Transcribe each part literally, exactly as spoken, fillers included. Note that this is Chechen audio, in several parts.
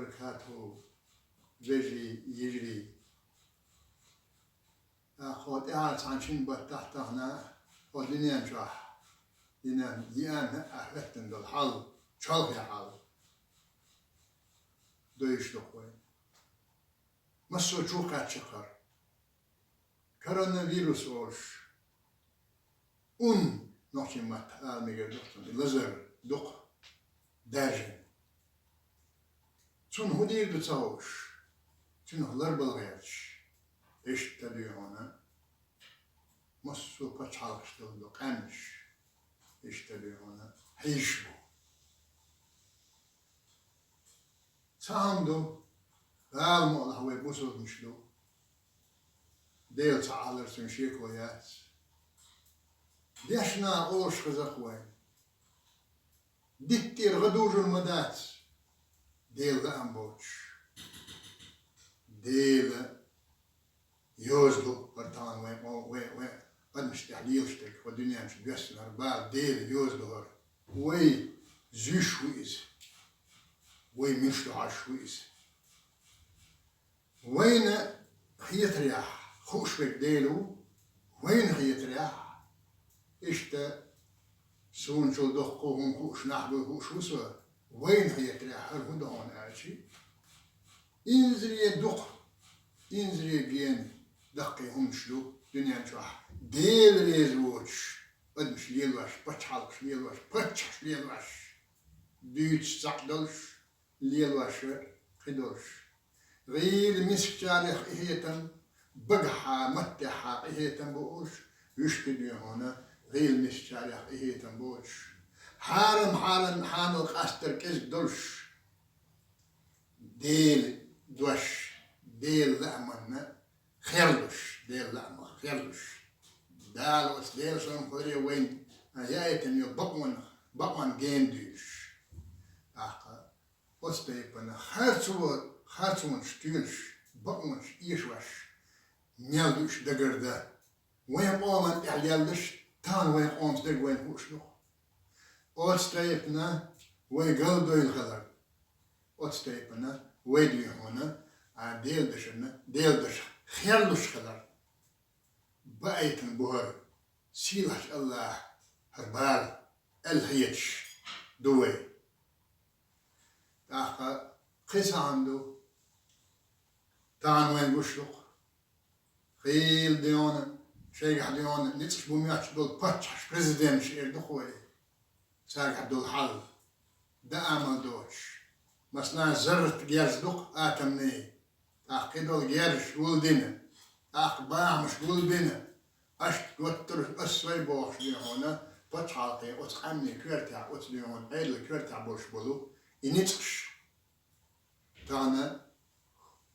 وبركاته. Вежарий, йижарий. ТӀаккха тӀехьа цхьан шин баттахь тахана хӀо дуьнен чохь, дуьнен йиъанна а хӀоьттина долу хьал, чолхе хьал. Дойуш ду-кх вай. Массо а чу кхаьчча хӀара. Коронавирус олуш, ун, нохчийн маттахь ала мегар ду-кх цунна, и лазар дукха даьржина. Цунна хӀун дийр ду ца хууш, цуьнах ларбала гӀерташ, иштта дуьйхьуна, массо а пачхьалкхаш долу ду къаьмнаш, иштта дуьйхьуна, хьийзаш бу. Цхьа хӀума ду, Дала мукъалахь вай бусулбанаш ду. Дела цхьаъ хилар цуьнан шеко яц. Дешна олуш хеза-кх вайна. Диттера гӀа дужур ма дац. Дела лаам боцуш. Дела йоза ду хӀара тахана вайн къо-, вайн, вайн адамашна тӀехь лелаш дерг, хӀо дуьнен чу доьссина хӀара бала Дела йоза ду хӀара. Вай зуьйш ву иза. Вай муьлш ду хьожуш ву иза. Вайна хетарехь, хууш верг Дела ву, вайна хетарехь, иштта суна чул доккха хӀума хууш нах буй хууш ву со, вайна хетарехь, хӀара хӀун ду хьуна аьлчи, инзаре дукха, инзаре гена даккхий хӀуманаш ду дуьнен чохь, Дела реза воцуш адамаш лелош, пачхьалкхаш лелош, паччахьаш лелош, дуьйцуш цхьаъ долуш, лелош кхидолуш. ГӀийла мискачарех къинхетам, багахьа, маттехьа къинхетам бууш, вуьшта дуьйхьуна, гӀийла мискачарех къинхетам боцуш. Хьарам, хьарам, хьанал къастар кӀезиг долуш. Дела дош, Дела лааманна херлуш, Дела лаамах херлуш. Дала оцу Делан шен хӀоре вайна яийтина йолу бакъонах, бакъонан гена дуьйлуш. ТӀаккха оцу тайпана харцо, харцонаш туьйлуш, бакъонаш эшош, мел дуьйш дагардан. Вайн къоман тӀехь леллаш, тахана вайн къоман дерг вайна хууш ду-кх. Оцу тайпана вай галдойла хилар. Оцу тайпана вай дуьйхьуна, а, Делан дашана, Делан дашах херлуш хилар. Баийтина бу хӀара, сийлахьчу АллахӀа хӀара бала аьлла хеташ ду вай. ТӀаккха кхин цхьа хӀума ду, тахана вайна гуш ду-кх. Хийла дуьйхьуна, шайгахь дуьйхьуна ницкъаш бу моьттуш болу паччахьаш, президенташ эр ду-кх вай. Цаьргахь долу хьал, даа амал доцуш. Масала, зарратан герз ду-кх атомный, тӀаккха кхидолу герзаш гулдина, тӀаккха бахамаш гулбина, аша доттур ас вай бохуш дуьйхьуна, пачхьалкхийн оцу къаьмнийн коьртехь, оцу дуьйхьуна Ӏедалан коьртехь болуш болу и ницкъаш. Тахана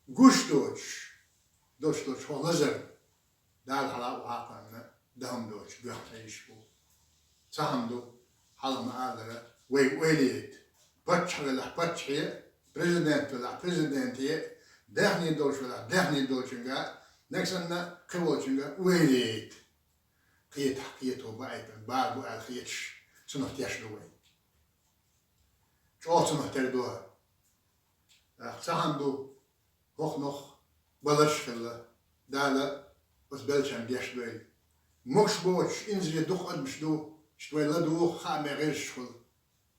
гуш доцуш, долуш долчу хӀокху лазар Дала хьалха а ву хьакхарна, дахам доцуш, боьхна хьийзаш бу. Цхьа хӀума ду, хьалха ма-аллара, вайга ойла яйта. Паччахь велахь паччахье, президент велахь президенте, даьхни долуш велахь даьхни долчуьнга, нагахь санна кхин волчуьнга ойла яйта. Кхетахь кхето баийтина, бала бу аьлла хеташ, цунах теш ду вай. ЧӀогӀа цунах тера ду. ТӀаккха цхьа хӀума ду, хӀокхунах баларш а хилла, Дала оцу беллачарна гечдойла. Могуш боцуш, инзаре дукха адамаш ду, иштта вай ладугӀу, хаа бен гӀирсаш хуьлу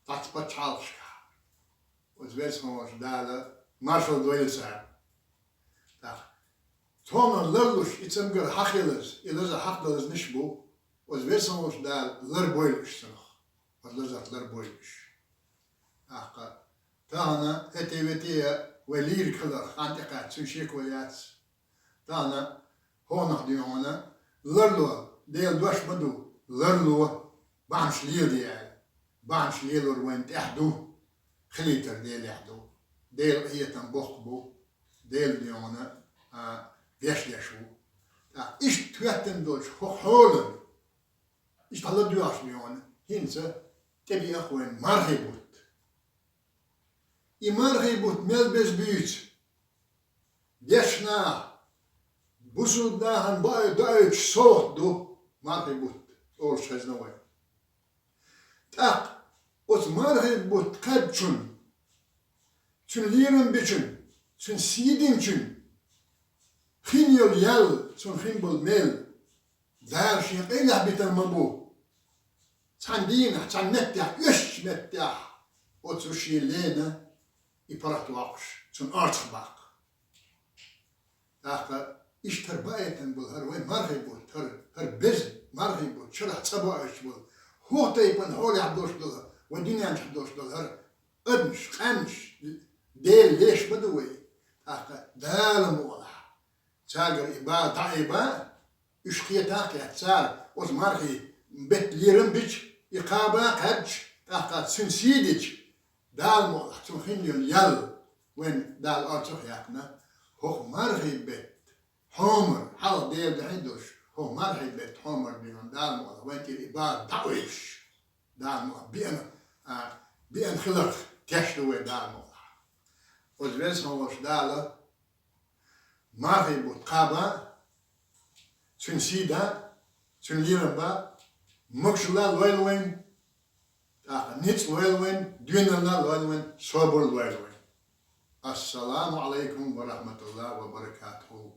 цхьацца пачхьалкхашкахь. Оцу Веза-Воккхачу Дала маршалла дойла царна. ТӀаккха цунах ларлуш, и цамгар хьахилаза, и лазар хьахдалазнаш бу, оцу Веза-Воккхачу Дала ларбойла уьш цунах. Оцу лазарх ларбойла уьш. ТӀаккха тахана хӀетте-ветте а вай лийриг хиларх хан тӀекхаьчча, цуьнан шеко яц. Тахана хӀокхунах дуьйхьуна ларло, Делан дош ма ду, ларло, бахьанаш леладе аьлла. Бахьанаш лелор вайна тӀехь ду, хилийтар Делехь ду. Делан къинхетам боккха бу, Делан дуьйхьуна, а, гечдеш ву. ТӀаккха иштта хӀоьттина долчу хӀокху хьолана, иштта хьала доьгӀуш дуьйхьуна, хӀинца тӀебеа-кх вайна мархий бутт. И мархий бутт мел беза буьйцу? Дешна, бусулба нахана баой-, доуьйтуш совгӀат ду мархий бутт, олуш хезна вай. ТӀаккха оцу мархий бутт кхаьбначунна цуьнан лерам бечун, цуьнан сий динчун хин йолу ял, цунна хин болу мел Дала шен къайлаха битар ма бу. Цхьана дийнахь, цхьана меттехь, оьшучу меттехь оцу шен лена и паргӀат воккхуш, цунна орцах баккха. ТӀаккха иштта хӀара баийтина болу, хӀара вайн мархий бутт, хӀара, хӀара беза мархий бутт, шарахь цӀа боуьйтуш болу, хӀокху тайпана хьолехь долуш долу, вайн дуьнен чохь долуш долу хӀара адамаш, къаьмнаш, Делан леш ма ду вай. ТӀаккха Дала мукъалахь, цаьргара и бала дӀа а бан, уьш кхета а кхетта, цара оцу мархий беттан лерам бича, и кхаба а кхаьбча, тӀаккха цуьнан сий дича, Дала мукъалахь, цунна хин йолу ял вайн Дала орцах а яьккхина, хӀокху мархий беттан хьомар, хьалха Делан дуьхьа долуш, хӀокху мархий беттан хьомар дуьйна Дала мукъалахь, вайн тӀера и бала дӀа а оьшуш, Дала мукъалахь, биъна, а, биъна хиларх тешна ду вай Дала мукъалахь. Оцу веза хьан волчу Дала мархий бутт кхаба, цуьнан сий да, цуьнан лерам ба, могушалла лойла вайн, тӀаккха ницкъ лойла вайн, доьналла лойла вайн, собар лойла вайн. Ассаламу Ӏалайкум ва рахьматуллахӀи ва баракатухӀу.